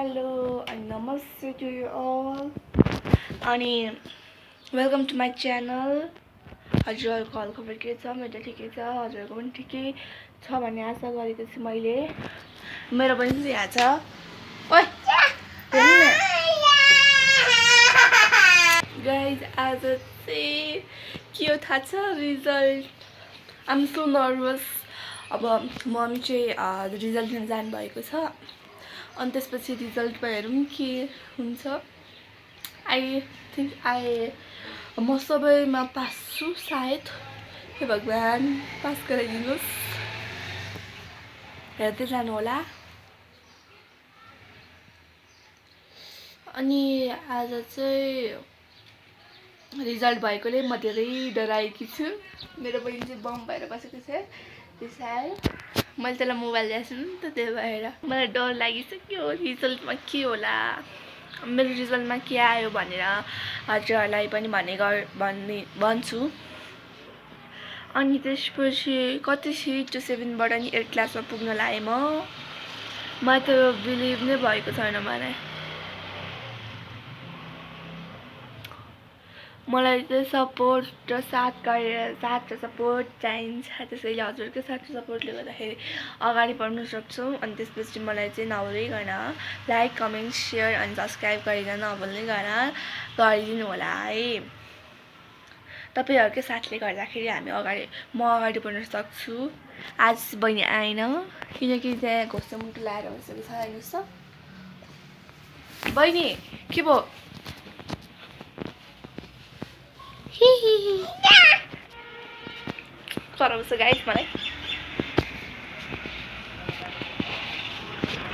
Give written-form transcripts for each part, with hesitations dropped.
Hello and namaste to you all. अनि welcome to my channel. हजुरहरूको हालखबर के छ? मेरो ठिकै छ, हजुरहरूको पनि ठिकै छ भन्ने आशा गरेको छु मैले. मेरो पनि यहाँ छ. ओइ गाइज आज चाहिँ के हो थाहा छ? रिजल्ट. I'm so nervous. अब मम्मी चाहिँ रिजल्ट लिन जानुभएको छ. अनि त्यसपछि रिजल्टमा हेरौँ के हुन्छ. आई थिङ्क म सबैमा पास छु सायद. हे भगवान् पास गराइदिनुहोस्. हेर्दै जानु होला. अनि आज चाहिँ रिजल्ट भएकोले म धेरै डराएकी छु. मेरो बहिनी चाहिँ बम भएर बसेको छ. त्यसैले मैले त्यसलाई मोबाइल ल्याएको छु नि त, त्यही भएर मलाई डर लागिसक्यो रिजल्टमा के होला. मेरो रिजल्टमा के आयो भनेर हजुरहरूलाई पनि भन्छु. अनि त्यसपछि कति सिट 7बाट नि 8 क्लासमा पुग्न लागेँ म त बिलिभ नै भएको छैन. मलाई चाहिँ सपोर्ट र साथ र सपोर्ट चाहिन्छ. त्यसैले हजुरकै साथ र सपोर्टले गर्दाखेरि अगाडि बढ्न सक्छौँ. अनि त्यसपछि मलाई चाहिँ नभुलिकन लाइक, कमेन्ट, सेयर अनि सब्सक्राइब गरिकन गरिदिनु होला है. तपाईँहरूकै साथले गर्दाखेरि म अगाडि बढ्न सक्छु. आज बहिनी आएन किनकि त्यहाँ घोस्रो मुटु लाएर बसेको छ. हेर्नुहोस् त बहिनी के भयो? कराउँछ गाइस मलाई.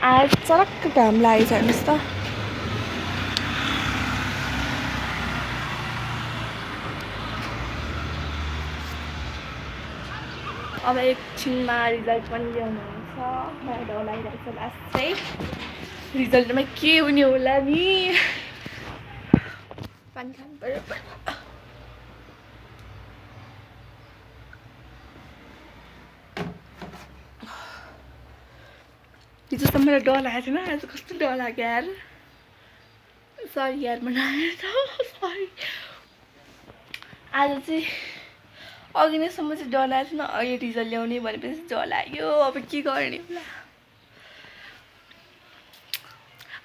आज चरक्क घाम लागेको छ. हेर्नुहोस् त. अब एकछिनमा रिजल्ट पनि ल्याउनुहुन्छ. मलाई डर लागिरहेको छ लास्ट चाहिँ. रिजल्टमा के हुने होला नि. पानी खानु पर्यो. हिजो त मलाई डर लागेको थिएन. आज कस्तो डर लाग्यो यार. सरी यार म सरी. आज चाहिँ अघि नैसम्म चाहिँ डर लागेको थिएन. अहिले रिजल्ट ल्याउने भनेपछि डर लाग्यो. अब के गर्ने होला.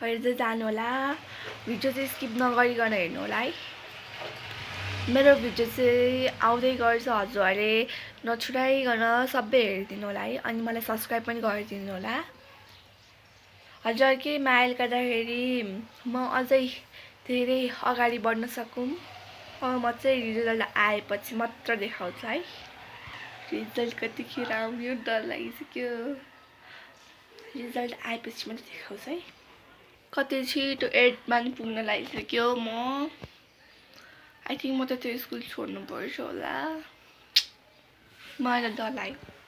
हेर्दै जानु होला. भिडियो चाहिँ स्किप नगरिकन हेर्नु होला है. मेरो भिडियो चाहिँ आउँदै गर्छ. हजुरहरूले नछुटाइकन सबै हेरिदिनु होला है. अनि मलाई सब्सक्राइब पनि गरिदिनु होला. हजुरकै मायाले गर्दाखेरि म अझै धेरै अगाडि बढ्न सकौँ. म चाहिँ रिजल्ट आएपछि मात्र देखाउँछु है. रिजल्ट कतिखेर आउने डर लागिसक्यो. रिजल्ट आएपछि मात्र देखाउँछु है. कति छिटो 8मा नि पुग्न लागिसक्यो म. आई थिङ्क म त त्यो स्कुल छोड्नु पर्छ होला. मलाई डर लाग्यो.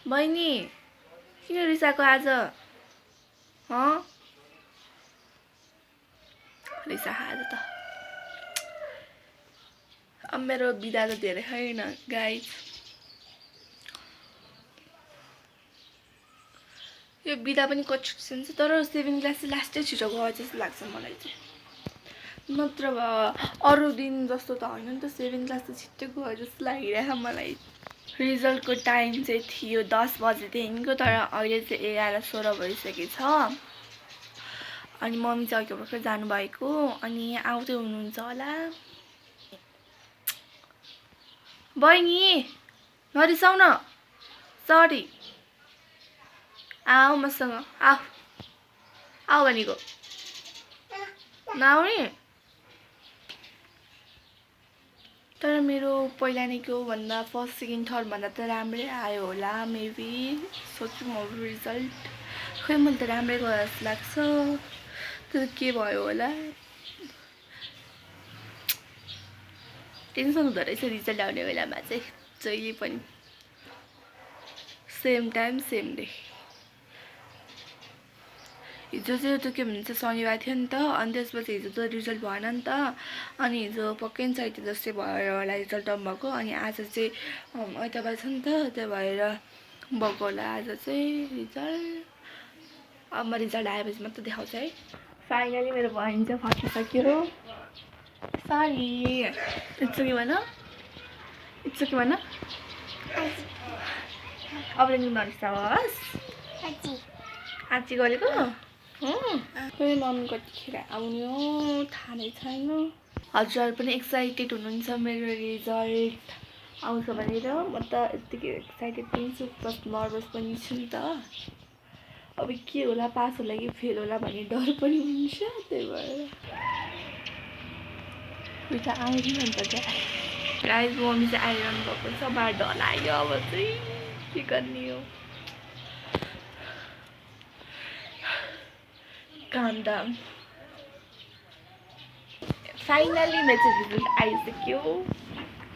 बहिनी किन रिसाएको आज? रिसा आज त. अब मेरो बिदा त धेरै छैन गाइज. यो बिदा पनि कति छ तर 7 क्लास चाहिँ लास्टै छिटो गयो जस्तो लाग्छ मलाई चाहिँ. नत्र अरू दिन जस्तो त होइन नि त. 7 क्लास त छिट्टै गयो जस्तो लागिरहेको मलाई. रिजल्टको टाइम चाहिँ थियो 10 बजेदेखिको. तर अहिले चाहिँ 11:16 भइसकेको छ. अनि मम्मी चाहिँ अघि भर्खर जानुभएको. अनि आउँदै हुनुहुन्छ होला. बहिनी नरिसाउ न. सरी. आऊ मसँग. आऊ भनेको नआउने. तर मेरो पहिला नै को भन्दा फर्स्ट सेकेन्ड थर्ड भन्दा त राम्रै आयो होला मेबी. सोच्छु म रिजल्ट खै मैले त राम्रै गयो जस्तो लाग्छ. तर के भयो होला. टेन्सन हुँदो रहेछ रिजल्ट आउने बेलामा चाहिँ. जहिले पनि सेम टाइम सेम डे. हिजो चाहिँ त्यो के भन्छ शनिबार थियो नि त. अनि त्यसपछि हिजो त रिजल्ट भएन नि त. अनि हिजो पक्कै नि सैटरडे जस्तै भएर होला रिजल्ट आउनुभएको. अनि आज चाहिँ आइतबार छ नि त. त्यही भएर भएको होला आज चाहिँ रिजल्ट। अब म रिजल्ट आएपछि मात्र देखाउँछु है। फाइनली मेरो बहिनी चाहिँ फर्किसक्यो। सरी इट्स के भन इट्स के भन अबदेखि नरिसाओस्। आची गरेको फेरि मम्मी कतिखेर आउने हो थाहा नै छैन। हजुरहरू पनि एक्साइटेड हुनुहुन्छ मेरो रिजल्ट आउँछ भनेर। म त यत्तिकै एक्साइटेड पनि छु प्लस नर्भस पनि छु नि त। अब के होला पास होला कि फेल होला भन्ने डर पनि हुन्छ। त्यही भएर उता आइरहनु त क्या गाइस। मम्मी चाहिँ आइरहनु भएको छ। बार डर लाग्यो। अब चाहिँ के गर्ने हो। कामदाम फाइनली मेरो रिजल्ट आइसक्यो।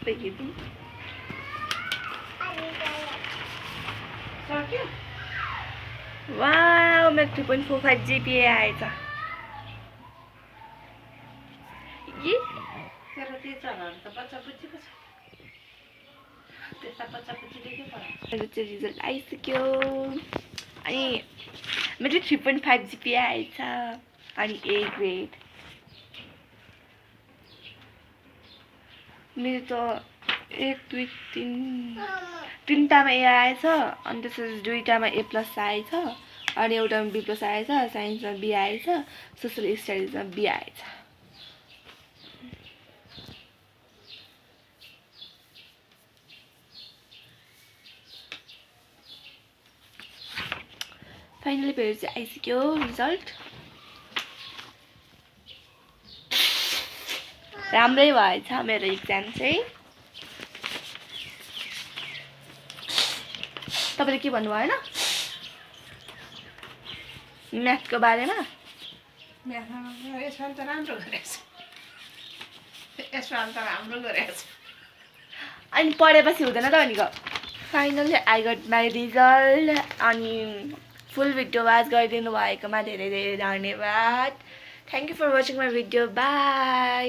देखिदिउँ वाउ मेरो 3.45 GPA आएछ। मेरो चाहिँ रिजल्ट आइसक्यो अनि मेरो 3.5 GPA आएछ अनि A ग्रेड। मेरो त 1 2 3 तिनटामा A आएछ अनि त्यसपछि दुईटामा A+ आएछ अनि एउटामा B+ आएछ। साइन्समा B आएछ। सोसल स्टडिजमा B आएछ। फाइनली मेरो चाहिँ आइसक्यो रिजल्ट। राम्रै भएछ मेरो एक्जाम चाहिँ। तपाईले के भन्नु भएन म्याथको बारेमा? म्याथमा यसपालि त राम्रो गरेछ। यसपालि त राम्रो गरेछ। अनि पढेपछि हुँदैन त भनेको। Finally I got my result अनि फुल भिडियो वाच गरिदिनु भएकोमा धेरै धेरै धन्यवाद। Thank you for watching my video. By.